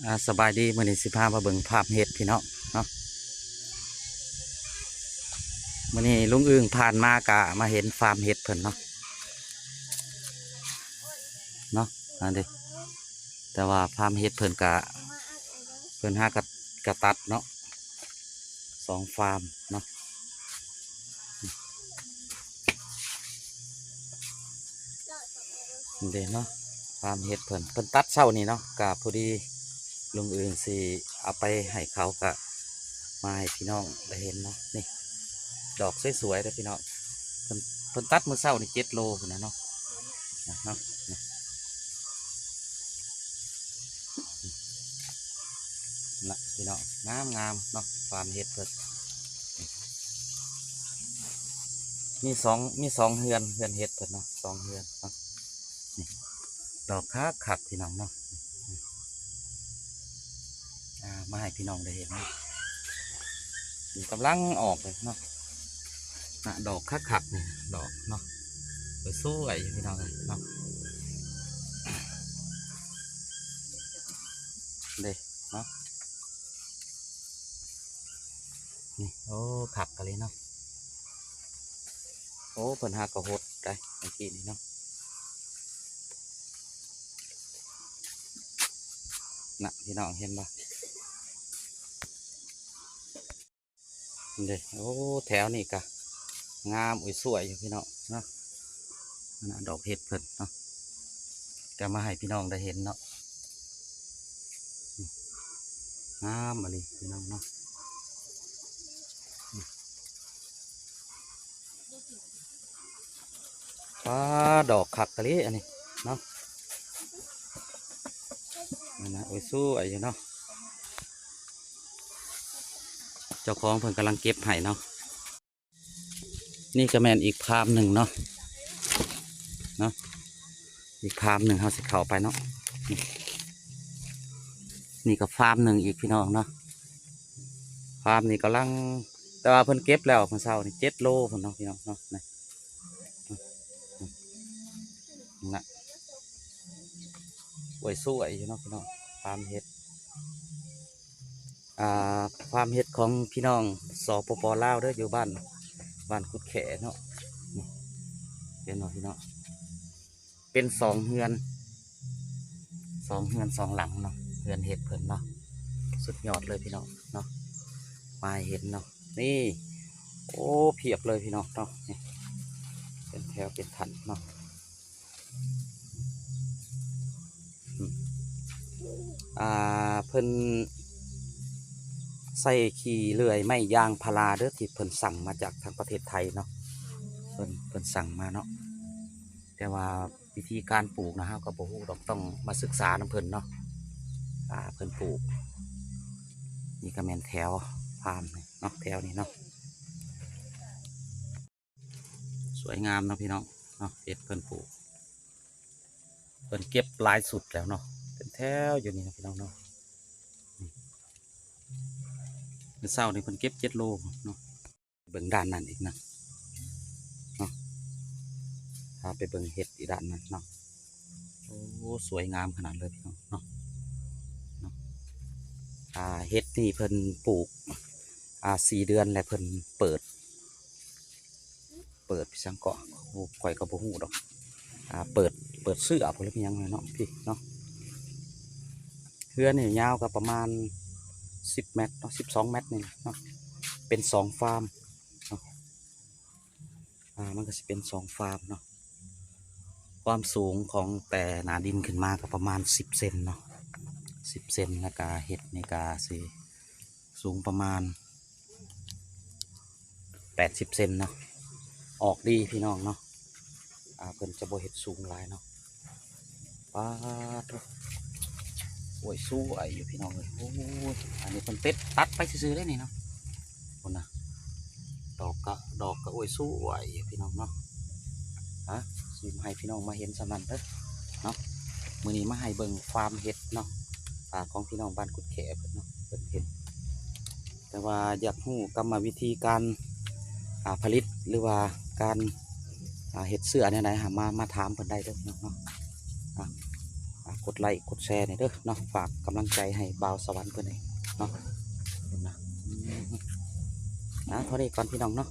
ອ່າ ສະບາຍດີ ມື້ນີ້ຊິພາມາເບິ່ງຟາມເຫັດພີ່ນ້ອງເນາະ. ມື້ນີ້ລຸງອຶ່ງຜ່ານມາກະມາເຫັນຟາມເຫັດເພິ່ນເນາະ ເນາະ ອັນນີ້ ແຕ່ວ່າຟາມເຫັດເພິ່ນກະ ເພິ່ນຫາກະ ກະຕັດເນາະ ສອງຟາມເນາະ. ນີ້ເດ້ເນາະ ຟາມເຫັດເພິ່ນ ເພິ່ນຕັດເຊົ້ານີ້ເນາະ ກະພໍດີລຸງອຶ່ງຊິເອົາໄປໃຫ້ເຂົາ ກະມາໃຫ້ພີ່ນ້ອງໄດ້ເຫັນເນາະ. ນີ້ ດອກສວຍໆເດີ້ພີ່ນ້ອງ ເພິ່ນ ເພິ່ນຕັດມື້ເຊົ້ານີ້ເຈັດໂລພຸ້ນນະເນາະ ເນາະ. ນະພີ່ນ້ອງ ງາມໆເນາະ ຟາມເຫັດເພິ່ນ ມີສອງ ມີສອງເຮືອນ ເຮືອນເຫັດເພິ່ນເນາະ ສອງເຮືອນເນາະ. ນີ້ ດອກຄັກໆ ພີ່ນ້ອງເນາະ ອ່າ ມາໃຫ້ພີ່ນ້ອງໄດ້ເຫັນເນາະ ນີ້ກຳລັງອອກເລີຍເນາະ. ນະ ດອກຄັກໆ ນີ້ ດອກເນາະ ສວຍຢູ່ພີ່ນ້ອງເອີຍເນາະ ເດ້ເນາະ. ນີ້ ໂອ້ ຄັກອີ່ຫຼີເນາະ ໂອ້ ເພິ່ນຫາກະຫົດໄດ້ເມື່ອກີ້ນີ້ເນາະ. ນະ ພີ່ນ້ອງເຫັນບໍ່ ເດ້ ໂອ້ ແຖວນີ້ກະງາມອຸ້ຍສວຍຢູ່ພີ່ນ້ອງເນາະ. ນະ ດອກເຫັດເພິ່ນເນາະ ກະມາໃຫ້ພີ່ນ້ອງໄດ້ເຫັນເນາະ ງາມອີ່ຫຼີພີ່ນ້ອງເນາະ. ປ້າ ດອກຄັກອີ່ຫຼີອັນນີ້ເນາະ ອັນນະ ໂອ້ຍ ສວຍຢູ່ເນາະ ເຈົ້າຂອງເພິ່ນກຳລັງເກັບໃຫ້ເນາະ. ນີ້ກະແມ່ນອີກຟາມໜຶ່ງເນາະ ເນາະ ອີກຟາມໜຶ່ງເຮົາຊິເຂົ້າໄປເນາະ. ນີ້ ນີ້ກະຟາມໜຶ່ງອີກພີ່ນ້ອງເນາະ ຟາມນີ້ກຳລັງ ແຕ່ວ່າເພິ່ນເກັບແລ້ວມື້ເຊົ້ານີ້ເຈັດໂລພຸ້ນເນາະ ພີ່ນ້ອງເນາະ. ນີ້ ນະ ໂອ້ຍ ສວຍຢູ່ເນາະພີ່ນ້ອງ ຟາມເຫັດ ອ່າ ຟາມເຫັດຂອງພີ່ນ້ອງ ສປປ ລາວເດີ້ ຢູ່ບ້ານ ບ້ານກຸດແຂເນາະ. ນີ້ ເຫັນບໍ່ພີ່ນ້ອງ ເປັນສອງເຮືອນ ສອງເຮືອນສອງຫຼັງເນາະ ເຮືອນເຫັດເພິ່ນເນາະ ສຸດຍອດເລີຍພີ່ນ້ອງເນາະ ມາໃຫ້ເຫັນເນາະ. ນີ້ ໂອ້ ພຽບເລີຍພີ່ນ້ອງເນາະ ນີ້ ເປັນແຖວເປັນຖັນເນາະ. ອືມ ອ່າ ເພິ່ນໃຊ້ຂີ້ເລື່ອຍໄມ້ຢາງພາລາເດີ້ ທີ່ເພິ່ນສັ່ງມາຈາກທາງປະເທດໄທເນາະ ເພິ່ນ ເພິ່ນສັ່ງມາເນາະ ແຕ່ວ່າວິທີການປູກນະ ເຮົາກະບໍ່ຮູ້ດອກ ຕ້ອງມາສຶກສານຳເພິ່ນເນາະ ອ່າ ເພິ່ນປູກ. ນີ້ກະແມ່ນແຖວຟາມເນາະ ແຖວນີ້ເນາະ ສວຍງາມເນາະພີ່ນ້ອງເນາະ ເຫັດເພິ່ນປູກ ເພິ່ນເກັບຫຼາຍຊຸດແລ້ວເນາະ ເປັນແຖວຢູ່ນີ້ເນາະພີ່ນ້ອງເນາະ. ມື້ເຊົ້ານີ້ເພິ່ນເກັບເຈັດໂລເນາະ. ເບິ່ງດ້ານນັ້ນອີກນະເນາະ ພາໄປເບິ່ງເຫັດອີກດ້ານນັ້ນເນາະ. ໂອ້ ສວຍງາມຂະໜາດເລີຍພີ່ນ້ອງເນາະ ເນາະ. ອ່າ ເຫັດນີ້ເພິ່ນປູກ ອ່າ ສີ່ເດືອນແລ້ວເພິ່ນເປີດ ເປີດຫຍັງເກາະ ໂອ້ ຂ້ອຍກະບໍ່ຮູ້ດອກ ອ່າ ເປີດ ເປີດເຊື້ອພຸ້ນ ຫຼືຫຍັງເນາະ ພີ້ເນາະ. ເຮືອນີ້ຍາວກະປະມານສິບແມັດເນາະ ສິບສອງແມັດນີ້ເນາະ ເປັນສອງຟາມເນາະ. ອ່າ ມັນກະຊິເປັນສອງຟາມເນາະ ຄວາມສູງຂອງແຕ່ໜ້າດິນຂຶ້ນມາກະປະມານສິບເຊັນເນາະ ສິບເຊັນ ແລ້ວກະເຫັດນີ້ກະຊິສູງປະມານແປດສິບເຊັນເນາະ. ອອກດີພີ່ນ້ອງເນາະ ອ່າ ເພິ່ນຈະບໍ່ເຮັດສູງຫຼາຍເນາະ. ປາດໂທ້ ໂອ້ຍ ສວຍຢູ່ພີ່ນ້ອງເອີຍ. ໂອ້ຍ ອັນນີ້ເພິ່ນຕັດ ຕັດໄປຊື່ໆເດ້ນີ້ເນາະ ພຸ້ນນະ ດອກກະ ດອກກະ ໂອ້ຍ ສວຍຢູ່ພີ່ນ້ອງເນາະ. ອ່າ ຊິໃຫ້ພີ່ນ້ອງມາເຫັນສ່ຳນັ້ນເດີ້ເນາະ. ມື້ນີ້ມາໃຫ້ເບິ່ງຟາມເຫັດເນາະ ອ່າ ຂອງພີ່ນ້ອງບ້ານກຸດແຂເພິ່ນເນາະ ເພິ່ນເຫັນ ແຕ່ວ່າຢາກຮູ້ກຳມະວິທີການ ອ່າ ຜະລິດ ຫຼືວ່າການ ອ່າ ເຮັດເຊື້ອແນວໃດ ຫາມາ ມາຖາມເພິ່ນໄດ້ເດີ້ເນາະ. ອ່າ ອ່າ ໂຄ ກົດໄລ້ກົດແຊແດ່ເດີເນາະ ຝາກກຳລັງໃຈໃຫ້ບ່າວສະຫວັນເພິ່ນແດ່ເນາະ ນະ ອາ ເທົ່ານີ້ກ່ອນພີ່ນ້ອງເນາະ.